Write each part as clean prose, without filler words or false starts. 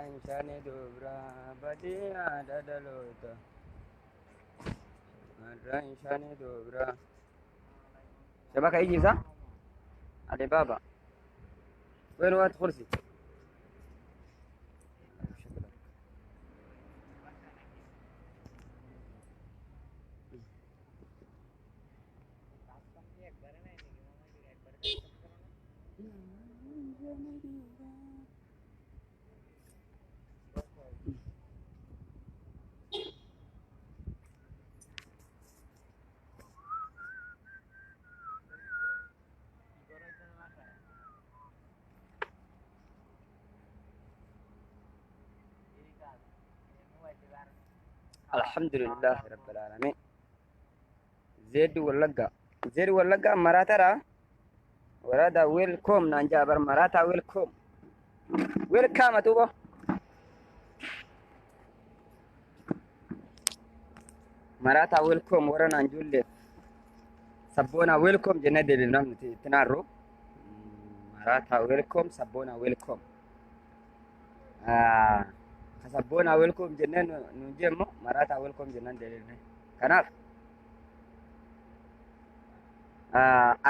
Shamarran shani dubraa badii haadha dhaloota. Shamarran shani dubraa. شبكة يجي صح؟ علي بابا وين وقت كرسي؟ الحمد لله رب العالمين. زيد ولقى زيد ولقى مراترا ورada welcome naan jaabar maraataa welcome welcome atubo maraataa welcome warra naan julleef sabboonaa welcome jennee deebifnaaf nuti itti naarru maraataa welcome sabboonaa welcome ka sabboonaa welcome jennee nu jemmo maraataa welcome jennaan deebifne. Kanaaf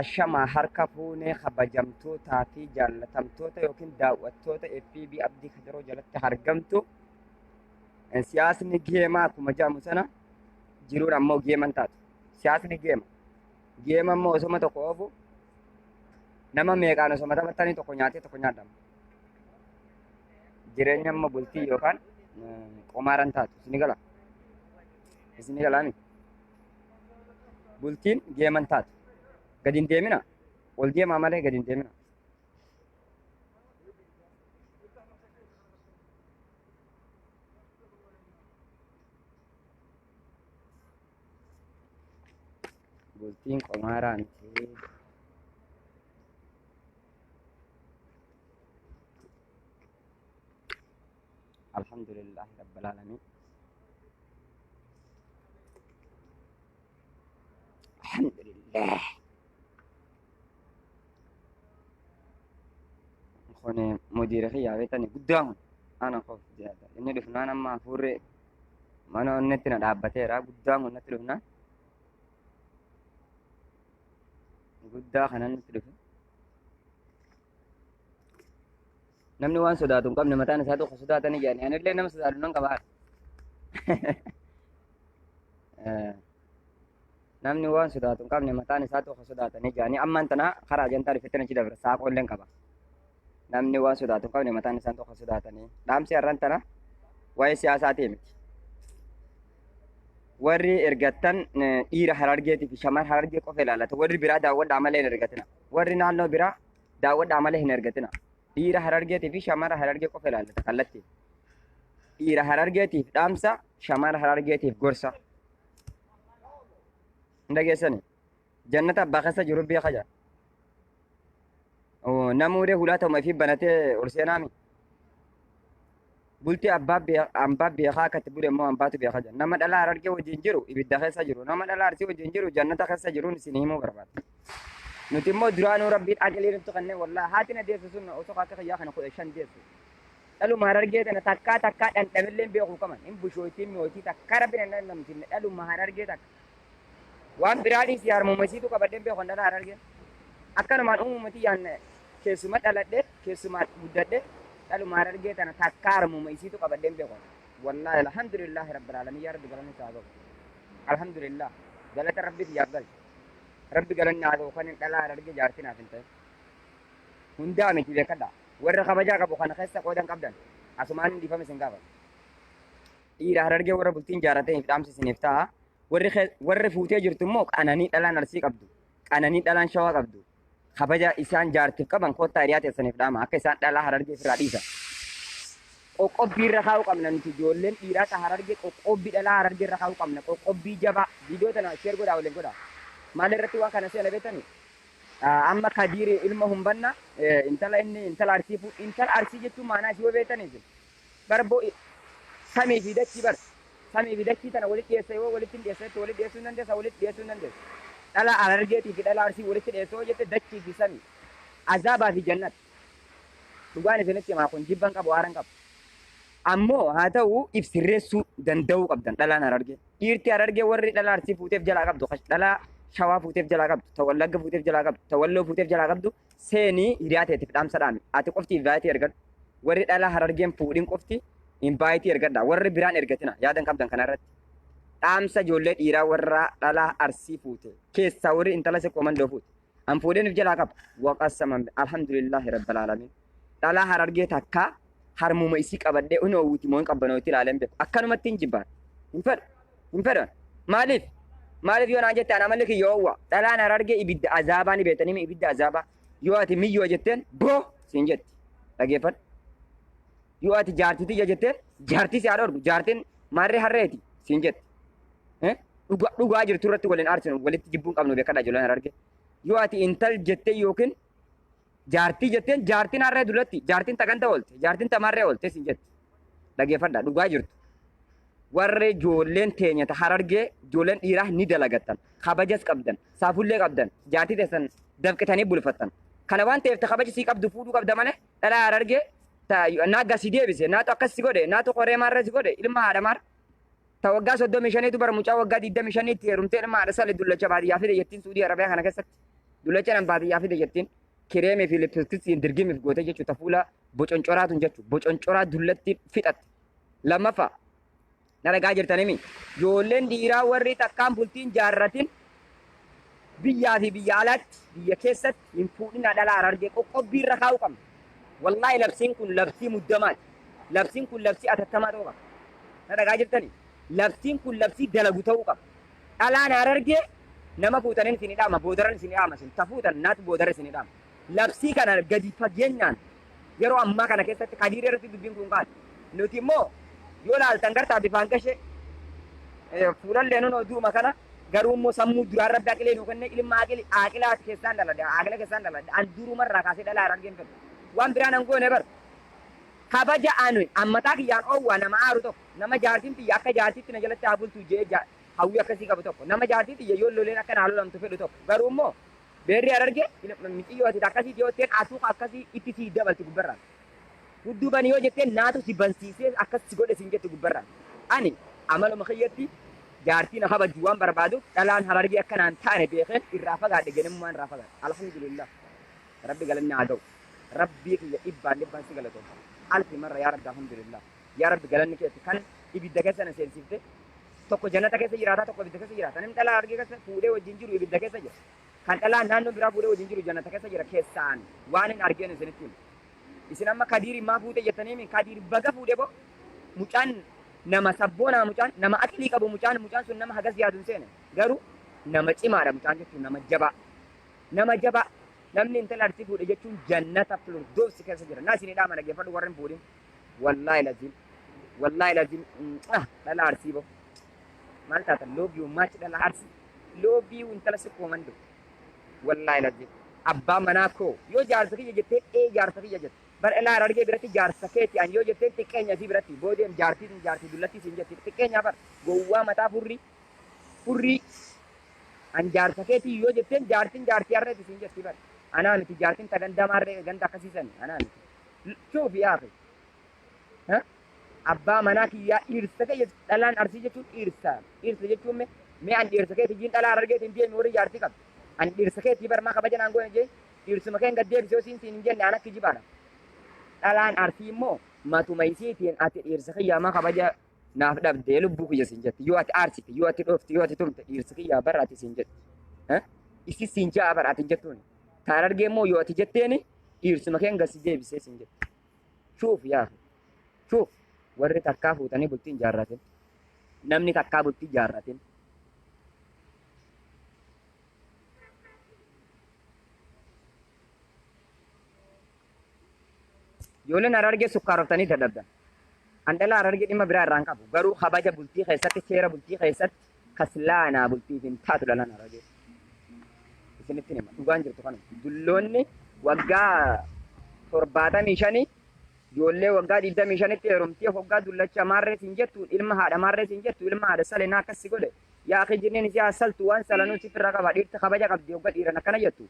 ashama harka fuunee kabajamtootaa fi jaallatamtoota yookiin daawwattoota FB Abdii Kadiroo jalatti argamtu. Siyaasni geemaa akkuma jedhamu sana jiruun ammoo geeman taatu. Siyaasni geema. Geema immoo osoma tokko oofu nama meeqaan osoma taphatanii tokko nyaatee tokko nyaadhama. Jireenya amma bultii yookaan qomaaran taatu. Isini gala. Isini galaami. Bultiin geeman taatu. Gadi hin deemina. Ol deemaa malee gadi hin deemina. Bultiin qomaaraa miti. Alhamdulillahi rabbil alamin. Alhamdulillah. Kun mudiira kiyyaa beektani guddaa kun ana qof jedha. Inni dhufnaan amma hafuurri mana onnetti na dhaabbateera. Guddaan kun natti dhufnaan guddaa kanan natti dhufe. Namni waan sodaatu hin qabne mataan isaa tokko sodaatanii jedhani. Anillee nama sodaatu nan qaba. Namni waan sodaatu hin qabne mataan isaa tokko sodaatanii jedhanii ammaan tana karaa ajantaa dhufetti achi dabra saaqoo illee qaba. Namni waan sodaatu hin qabne mataan isaa tokko sodaatanii. Dhaamsi har'aan tana waa'ee siyaasaatii miti. Warri ergattan dhiira Harargeetii fi shamara Harargee qofa ilaallata. Warri biraa daawwadhaa malee hin ergatina. Warri naannoo biraa daawwadhaa malee hin ergatina. Dhiira Harargeetii fi shamara Harargee qofa ilaallata kallattii. Dhiira Harargeetiif dhaamsa, shamara Harargeetiif gorsa. Hin dhageessani? Jannata abbaa keessa jiru beeka jira. Namuudee hulaa ta'uma fi banatee ol seenaami. Bultii abbaa abbaa beekaa akka itti bule immoo abbaatu beekaa jira. Nama dhalaa Harargee wajjin jiru ibidda keessa jiru. Nama dhalaa Arsii wajjin jiru jannata keessa jiruun isin himuu barbaada. Nuti immoo duraanuu Rabbiin aqlii nutti kennee wallaahi haati na deessu sun osoo akka kiyyaa kana 15 deessu. Dhaluma Harargee tana takkaa takkaa dhandhamillee hin beeku qaban. Hin bushooytiin mi'ooytii takkaa Rabbiin hin dhandhamsinne dhaluma Harargee takka. Waan biraa dhiisii harmuma isiitu qabadheen beeku dhala Harargee. Akkanumaan uumama tiyyaan keessuma dhaladhe keessumaan guddadhe dhaluma Harargee tana takkaa harmuma isiitu qabadheen beeku. Wallaahi alhamdulillahi rabbil alamin yaa Rabbi galanni isaa gahu. Alhamdulillah galata Rabbi tiyyaaf galche. Rabbi galanni haa gahu kan hin dhalaa Harargee jaartii naaf hin ta'e. Hundaa miti beekadha. Warra kabajaa qabu kana keessa qoodan qabdan asumaan hin dhiifame isin gaafadha. Dhiira Harargee warra bultiin jaarataniif dhaamsi isiniif ta'a. Warri fuutee jirtu immoo qananii dhalaan Arsii qabdu. Qananii dhalaan Shawaa qabdu. Kabaja isaan jaartiif qaban koottaa hiriyaa teessaniif dhaama. Akka isaan dhalaa Harargee ofirraa dhiisan. Qoqqobbii irra kaa'uu qabna nuti ijoolleen dhiiraa ta Harargee qoqqobbii dhalaa Harargee irra kaa'uu qabna. Qoqqobbii jabaa. Viidiyoo tana share godhaa waliin godhaa. Maal irratti waan kana seena beektanii? Amma Kadiir ilma humbanna intala inni intala Arsii intala Arsii jechuun maanaa isii yoo beektanii isin. Barboo samii fi dachii bar. Samii fi dachii tana walitti dhiyeessa yoo walitti hin dhiyeessa jette walitti dhiyeessuu hin dandeessa walitti dhiyeessuu hin dandeessu. Dhala Harargeetii fi dhala Arsii walitti dhiyeessa yoo jette dachii fi samii. Azaabaa fi jannat. Dhugaan isinitti himaa kun jibban qabu aaran qabu. Ammoo haa ta'u if sirreessuu danda'uu qabdan dhalaan Harargee. Dhiirti Harargee warri dhalaa Arsii fuuteef jalaa qabdu, dhalaa Shawaa fuuteef jalaa qabdu, ta Wallagga fuuteef jalaa qabdu, ta Walloo fuuteef jalaa qabdu seenii hiriyaa teetiif dhaamsa dhaami. Ati qofti invaayitii ergadhu. Warri dhalaa Harargeen fuudhin qofti invaayitii ergadha. Warri biraan ergatina yaadan qabdan kanarratti. Dhaamsa ijoollee dhiiraa warra dhalaa Arsii fuute keessaa warri intala siqqoo mandoo fuute. An fuudheen if jalaa qaba. Waqassaman alhamdulillahi rabbil alamin. Dhalaa Harargee takkaa harmuma isii qabadhee hin oowwiti moo hin qabbanootti ilaaleen beeku. Akkanumatti hin jibbaan. Hin fedhu. Hin fedhan. Maaliif? Maaliif yoo naan jette an amalli kiyya oowwa. Dhalaan Harargee ibidda azaabaa ni beektanii ibidda azaabaa. Yoo ati miyyoo jetteen boo siin jetti. Dhageeffadhu. Yoo ati jaartii tiyya jetteen jaartii si haa dhorgu. Jaartiin maarree harreeti siin jetti. Dhugaa dhugaa jirtu irratti waliin aarsinu walitti jibbuun qabnu beekadha ijoolleen Harargee. Yoo ati intal jettee yookiin jaartii jetteen jaartiin harree dullatti jaartiin ta ganda oolte jaartiin tamarree oolte siin jetti. Dhageeffadha dhugaa jirtu. Warri ijoolleen teenya ta Harargee ijoolleen dhiiraa ni dalagattan kabajas qabdan saafullee qabdan jaartii teessan dafqitanii bulfattan. Kana waan ta'eef ta kabaja sii qabdu fuudhuu qabda malee dhalaa Harargee ta naagga si deebise naatu akkas si godhe naatu qoree maarra si godhe ilma haadha maar ta waggaa 35tu bara mucaa waggaa 25tti heerumtee ilma haadha sale dullacha baadiyyaa fide jettiin Suudii Arabiyaa kana keessatti dullacha nan baadiyyaa fide jettiin kireemii fi lippistiksiin dirgimiif goote jechuudha ta fuula boconcoraatun jechuudha boconcoraa dullatti fixatte. Lammaffaa na dhagaa jirtanimi ijoolleen dhiiraa warri takkaan bultiin jaarratin biyyaa fi biyya alaatti biyya keessatti hin fuudhinaa dhalaa Harargee qoqqobbii irra kaa'uu qabna. Wallaahi labsiin kun labsii muddamaati. Labsiin kun labsii atattamaa ta'uu qaba. Na dhagaa jirtani labsiin kun labsii dalagu ta'uu qaba. Dhalaan Harargee nama fuutaniin isin dhaama boodaran isin dhaama isin tafuutan naatu boodara isin dhaama. Labsii kana gadi fageenyaan yeroo ammaa kana keessatti kadiiree irratti dubbiin kun kaate. Nuti immoo yoo laaltan gartaa bifaan gashee fuulallee nun oduuma kana garuu immoo sammuu duraan rabbi aqilee nuu kenne ilma aqili aqilaa keessaan dhaladhe aqila keessaan dhaladhe an durumarraa kaasee dhalaa Harargeen fedhu. Waan biraan an goone bar kabaja anu ammataa kiyyaan oowwaa nama aaru tokko nama jaartiin tiyya akka jaartiitti na jalatti haa bultu jee hawwii akkasii qabu tokko nama jaartii tiyya yoo loleen akka naa lolamtu fedhu tokko garuu immoo beerri Harargee miciyyoo ati akkasii yoo jetteen asuuqa akkasii itti sii dabalti gubbarraan. Hudduu bani yoo jetteen naatu si bansiisee akkas si godhe siin jetti gubbarraan. Ani amaluma kiyyatti jaartii na kabajju waan barbaaduuf dhalaan Harargee akka naan taane beekeen irraa fagaadhe ganamummaan irraa fagaadhe. Alhamdulillah. Rabbi galanni haa ga'u. Rabbii kiyya dhibbaan dhibbaan si galatoomfa. Alfi marra yaa Rabbi alhamdulillah. Yaa Rabbi galanni keeti kan ibidda keessa na seensifte tokko jannata keessa jiraataa tokko ibidda keessa jiraata. Namni dhalaa Harargee keessa fuudhee wajjin jiru ibidda keessa jira. Kan dhalaa naannoo biraa fuudhee wajjin jiru jannata keessa jira keessaan waan hin argeen isinitti himu. Isin amma Kadiiri maa fuute jettanii mi Kadiir baga fuudhe boo mucaan nama sabboonaa mucaan nama aqlii qabu mucaan mucaan sun nama hagas yaadu hin seene garuu nama cimaadha mucaan jechuun nama jabaa nama jabaa namni intala Arsii fuudhe jechuun jannata firdoosi keessa jira naa isinii dhaama dhaggeeffadhu warri hin fuudhin wallaahi laziim wallaahi laziim dhala Arsii boo maal taatan love you much dhala Arsii love you intala sikkoo mandoo wallaahi laziim abbaa manaa koo yoo jaarsa kiyya jettee ee jaarsa kiyya jette bar elaa Harargee biratti jaarsa keeti an yoo jetteen xiqqeenya isii biratti boodeen jaartii tun jaartii dullattii siin jetti xiqqeenyaa bar gowwaa mataa furrii furrii an jaarsa keetii yoo jetteen jaartiin jaartii harreeti siin jetti bar anaa miti jaartiin ta ganda maarree ganda akkasiisani anaa miti shuufi yaa akhi abbaa manaa kiyyaa dhiirsa kee dhalaan Arsii jechuun dhiirsa dhiirsa jechuun mee mee an dhiirsa keeti jiin dhalaa Harargeetiin deemi warri jaartii qabdu an dhiirsa keetii barmaa kabaja naan goone jee dhiirsuma keen gad deebisee yoo siin siin hin jenne an akka jibaadha. Dhalaan Arsii immoo matuma isiitiin ati dhiirsa kiyyaa maa kabaja naaf dhabdee lubbuu kiyya siin jetti yoo ati aarsite yoo ati dhoofte yoo ati tumte dhiirsi kiyyaa bara ati siin jetti. Isi siin ja'a bara ati hin jettuuni. Ta Harargee immoo yoo ati jetteeni dhiirsuma keen gad si deebisee siin jetti. Shuuf yaa shuuf warri takkaa fuutanii bultii hin jaarratin namni takkaa bultii jaarratin ijoolleen Harargee sukkaaroftanii dadhabdan. An dhala Harargee dhimma biraa irraa hin qabu. Garuu kabaja bultii keessatti seera bultii keessatti kaslaanaa bultiif hin taatu dhalaan Harargee. Isinitti hima dhugaan jirtu kanuma. Dulloonni waggaa 75 ijoollee waggaa 25tti heerumtee hoggaa dullacha maarree siin jettu ilma haadha maarree siin jettu ilma haadha sale naa akkas si godhe. Yaa akhi jinneen isii hasaltu waan salanuu si firra qaba dhiirti kabaja qabdi hogga dhiiran akkana jettu.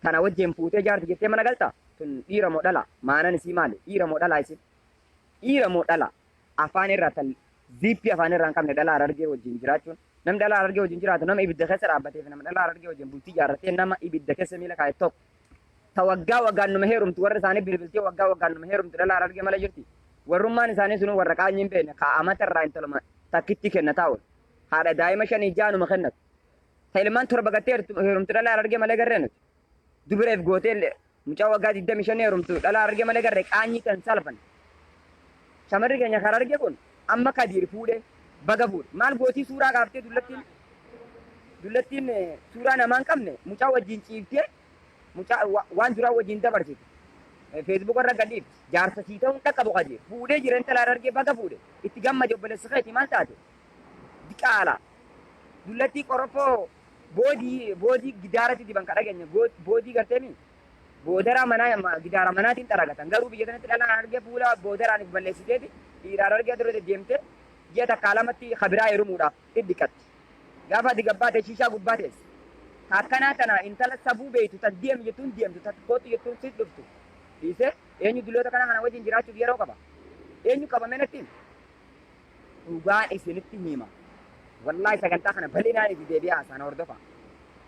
Tana wajjin fuutee jaarti jettee mana galta tun dhiira moo dhala maanan isii maali dhiira moo dhalaa isin. Dhiira moo dhala afaan irraa tan ziippii afaan irraa hin qabne dhala Harargee wajjin jiraachuun, namni dhala Harargee wajjin jiraatu nama ibidda keessa dhaabbateef, nama dhala Harargee wajjin bultii ijaarratee nama ibidda keessa miila kaa'e tokko. Ta waggaa waggaan numa heerumtu, warra isaanii bilbiltee waggaa waggaan numa heerumtu dhala Harargee mala jirti. Warrummaan isaanii sunuu warra qaanyii hin beekne, ka amata irraa intaluma takkitti kenna taa'u. Haadha daa'ima shanii ja'a numa kennatu. Ta ilmaan 7 gattee heerumtu dhala Harargee malee garree nuti. Dubireef gootee mucaa waggaa 25 heerumtu dhala Harargee malee garree, qaanyii tan salphan. Shamarri keenya Harargee kun amma Kadiir fuudhe, baga fuudhe. Maal gootii suuraa kaaftee dullattiin? Dullattiin suuraa namaa hin qabne mucaa wajjin ciiftee, mucaa waan duraa wajjin dabarsite. Facebook irra gadhiifti. Jaarsa sii ta'uun dhaqqabu Kadiir. Fuudhee jira intala Harargee, baga fuudhe. Itti gammade, obboleessa keeti, maal taate? Diqaala. Dullattii qoroffoo boodii gidaaratti diban ka dhageenya, boodii garteemi. Boodaraa manaa gidaara manaatiin xaragatan. Garuu biyya kanatti dhalaan Harargee fuula boodaraan if balleessiteeti dhiira Harargee dura deddeemtee ji'a takkaa lamatti kabiraa heerumuudhaaf dhidhiqatti. Gaafa ati gabbaate shiishaa gubbaa teesse. Ta akkanaa tana, intala safuu beeytu, tan deemi jettuun deemtu, ta kootu jettuun sit dhuftu. Dhiisee eenyu dulloota kana wajjin jiraachuuf yeroo qaba? Eenyu qabame natti himi? Dhugaan isinitti hima. Wallaahi sagantaa kana bal'inaan itti deebi'aa, sana hordofa.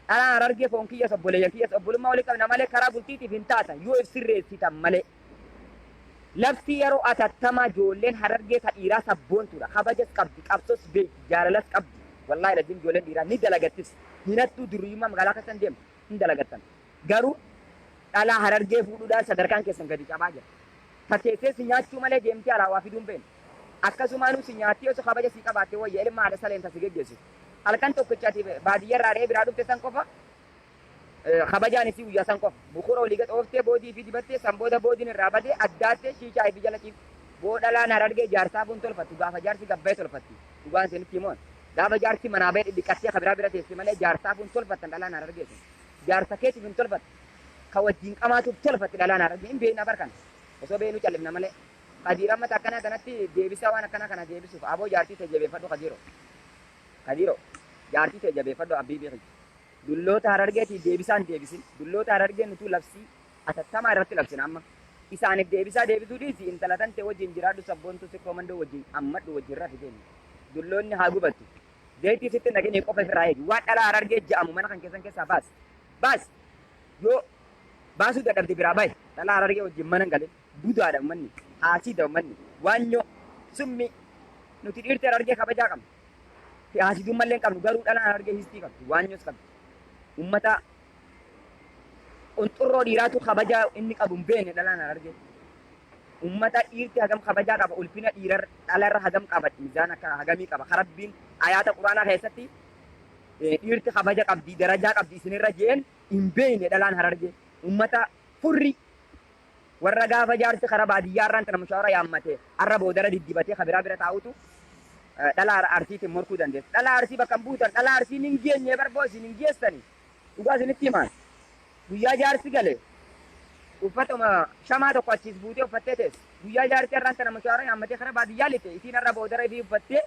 Dhalaan Harargee foon kiyyas, obboleeyyan kiyyas, obbolummaa walii qabna malee karaa bultiitiif hin taatan yoo if sirreessitan malee. Labsii yeroo atattamaa, ijoolleen Harargee ta dhiiraa sabboontuudha. Kabajas qabdi, qabsos beekti, jaalalas qabdi. Wallaahi lazim ijoolleen dhiiraa ni dalagattis. Hinattuu durriyyummaa magaalaa keessa hin deemtu, hin dalagattan. Garuu dhalaa Harargee fuudhuudhaan sadarkaan keessan gadi cabaa jira. Ta teessee si nyaachuu malee deemtee alaa waa fiduu hin beekne. Akkasumaanuu si nyaattee osoo kabaja sii qabaatte wayya ilma haadha saleen ta si geggeessitu. Halkan tokkicha ati baadiyyaarraa re'ee biraa dhufte san qofa kabajaan isii guyyaa san qofa. Bukura olii gad ooftee boodii fi dibattee, san booda boodiin irraa badee addaattee shiishaa fi jala ciifte. Boo dhalaan Harargee jaarsaaf hin tolfattu, gaafa jaarsi gabbayee tolfatti. Dhugaan isinitti himoon. Gaafa jaarsi manaa bahee dhidhiqattee kabiraa bira teessi malee jaarsaaf hin tolfattan dhalaan Harargee sun. Jaarsa keetiif hin tolfattu. Ka wajjin qamaatuuf tolfatti dhalaan Harargee. Hin beekna bar kana. Osoo beeknuu callifna malee. Kadiir amma akkanaa kanatti deebisaa, waan akkanaa kana deebisuuf aboo jaartii ta'e jabeeffadhu Kadiiroo. Kadiiroo, jaartii ta'e jabeeffadhu, abbii beeki. Dulloota Harargeetii deebisaa hin deebisin. Dulloota Harargee nutuu labsii atattamaa irratti labsina amma. Isaaniif deebisaa deebisuu dhiisi, intala tan ta'e wajjin jiraadhu, sabboontuu sikkoo mandoo wajjin ammadhu, wajjin rafi deemi. Dulloonni haa gubattu. Zayitii sitti naqinii qofa ofirraa eegi. Waan dhalaa Harargee ja'amu mana kan keessan keessaa baas. Baas. Yoo baasuu dadhabde biraa bahi. Dhalaa Harargee wajjin mana hin galin. Budaadha uummanni. Haasiida uummanni. Waanyoo. Summii. Nuti dhiirti Harargee kabajaa qabna. Haasidummallee hin qabnu, garuu dhalaan Harargee histii qabdi. Waanyoos qabdi. Uummata qunxurroo dhiiraatu kabajaa inni qabu hin beekne dhalaan Harargee. Uummata dhiirti hagam kabajaa qaba, ulfina dhiira dhalarra hagam qaba, mizaan akka hagamii qaba. Rabbiin ayaata Quraanaa keessatti dhiirti kabaja qabdi, darajaa qabdi isinirra jeen hin beekne dhalaan Harargee. Uummata furri warra gaafa jaarsi karaa baadiyyaa irraan tana mushaara yaammate arra boodara diddibatee kabiraa bira taa'utu dhala Arsiitiin morkuu dandeessa. Dhala Arsii bakka hin buutan, dhala Arsiin hin geenye barboo isin hin geessani. Dhugaa isinitti himaan. Guyyaa jaarsi gale uffatuma shamaa tokko achiis buutee uffattee teessi. Guyyaa jaarsi har'aan tana mushaara yaammatee karaa baadiyyaa lixe, isiin har'a boodara ifii uffattee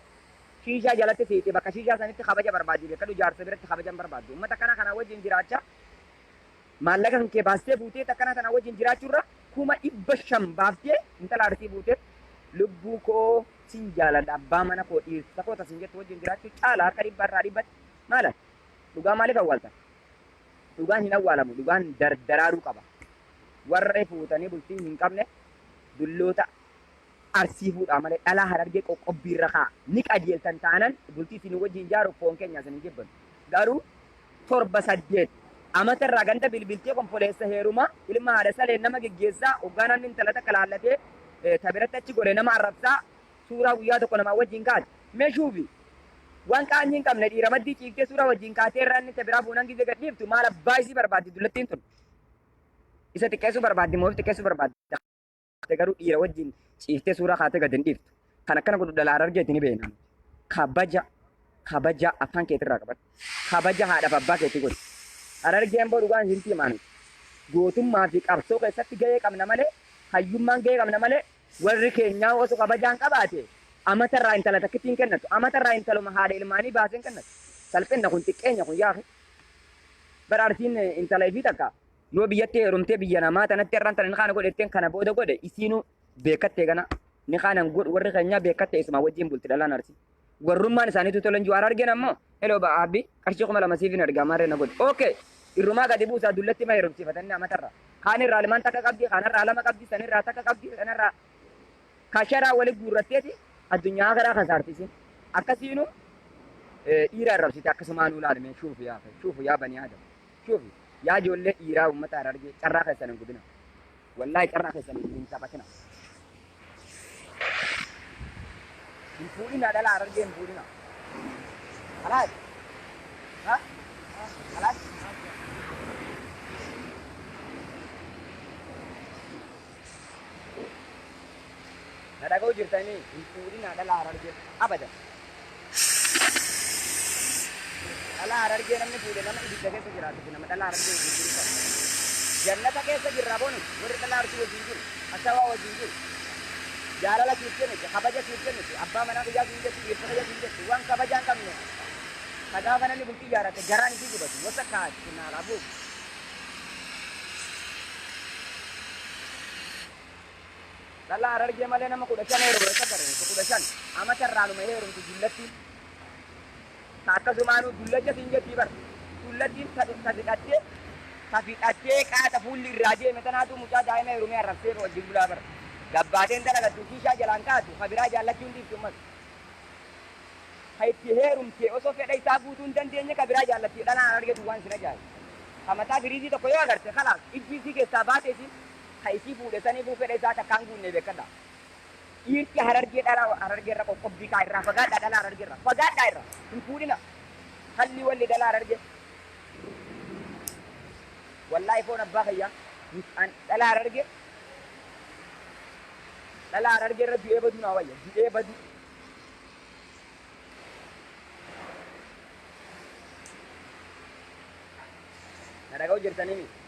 shiishaa jalatti siite, bakka shiishaa sanitti kabaja barbaaddi, beekadhu, jaarsa biratti kabaja hin barbaaddu. Uummata akkana kana wajjin jiraachaa maallaqa kan kee baastee fuutee akkana tana wajjin jiraachuurra 500,000 baaftee intala Arsii fuutee lubbuu koo sin jaaladha, abbaa mana koo, dhiirsa koo tasin jettu wajjin jiraachuu caala harka dhibba irraa dhibbatti. Maala dhugaa maaliif awwaaltan? Dhugaan hin awwaalamu, dhugaan dardaraaruu qaba. Warri fuutanii bultii hin qabne dulloota Arsii fuudhaa malee dhalaa Harargee qoqqobbiirra kaa. Ni qajeeltan taanan bultii isin wajjin ijaaruuf foon keenya isin hin jibban. Garuu 7 8 amata irraa ganda bilbiltee konfoleessa heerumaa ilma haadha saleen nama geggeessaa, hoggaa namni intala takka laallatee ta biratti achi gore nama arrabsaa, suuraa guyyaa tokko namaa wajjin kaate meshuufi waan qaanyii hin qabne dhiira maddii ciiftee suuraa wajjin kaatee irraa inni ta biraa fuunan gizee gadhiiftu, maal abbaa isii barbaaddi dullattiin tun? Isa xiqqeessuu barbaaddi moo of xiqqeessuu barbaaddi? Garuu dhiira wajjin ciiftee suuraa kaatee gad hin dhiiftu. Kan akkana godhu dhalaa Harargeeti, ni beekna. Kabaja, kabaja afaan keetirraa qabadhu. Kabaja haadhaaf abbaa keetii godhi. Harargeen boo dhugaan isin himaan gootummaa fi qabsoo keessatti gahee qabna malee, hayyummaan gahee qabna malee, warri keenyaa osoo kabajaan qabaate amatarraa intala takkitti hin kennatu. Amatarraa intaluma haadha ilmaanii baasee hin kennatu. Salphinna kun, xiqqeenya kun yaafi. Bara Arsiin intala ifii takka yoo biyyatti heerumtee biyya namaa tanatti irraan tana kana godhetteen kana booda godhe isiinuu beekattee kana. Ni kaanan godhu warri keenyaa beekatte isuma wajjin bulti dhalaan Arsii. Warrummaan isaaniitu tolan jiru. Harargeen ammoo heloo ba abbi qarshii 2000 siif hin argaa maarree na godhi. Okay. Irrumaa gadi buusaa dullatti ma heerumsiifatanii amatarra. Kaan irraa ilmaan takka qabdi, kaanarraa lama qabdi, sanirraa takka qabdi, sanarraa kasharaa wali guurratteeti addunyaa karaa kasaartisi. Akkasiinu dhiira arrabsite akkasumaanuu laalme shuufu yaa shuufu yaa banii aadam. Shuufi yaa ijoollee dhiiraa uummata Harargee carraa keessan hin gubina. Wallaahi carraa keessan hin taphatina. Hin fuudhina dhala Harargee hin fuudhina. Kalaas. Ha? Kalaas. Na dhaga'u jirtanii hin fuudhina dhala Harargee abadan. Dhala Harargee namni fuudhe nama ibidda keessa jiraatu nama dhala Harargee wajjin jiru qaba. Jannata keessa jirra boonu warri dhala Arsii wajjin jiru, Ashawaa wajjin jiru. Jaalala siif kennite, kabaja siif kennite, abbaa manaa kiyyaa siin jetti, dhiirsa kiyya siin jetti, waan kabajaa hin qabne. Ka gaafa namni bultii ijaarrate garaan isii gubatu, wasa kaati naalaafuu. Dhala Harargee malee nama 15 heerume akka garee 15 amata irraanuma heerumtu dullattiin. Ta akkasumaanuu dullacha siin jettii bar. Dullattiin ta ta fixattee ta fixattee qaata fuulli irraa deeme tanaatu mucaa daa'ima heerumee arrabsee wajjin bulaa bar. Gabbaateen dalagattu kiishaa jalaan kaatu ka biraa jaallachuun dhiiftu ammas. Ka itti heerumtee osoo fedha isaa guutuu hin dandeenye ka biraa jaallatti dhalaan Harargeetu waan sin ajaa'ibu. Ka mataa firiizii tokko yoo agarte kalaas ijji isii keessaa baate isiin ka isii fuudhe saniifuu fedha isaa takka hin guunne beekkadhaa. Dhiirti Harargee dhalaa Harargee irra qoqqobbii kaa irraa fagaadhaa dhalaa Harargee irraa fagaadhaa irraa hin fuudhina. Halli walli dhalaa Harargee. Wallaahi foon abbaa kiyyaa an dhalaa Harargee dhalaa Harargee irra du'ee baduu naa wayya du'ee baduu. Na dhaga'u jirtanii miti.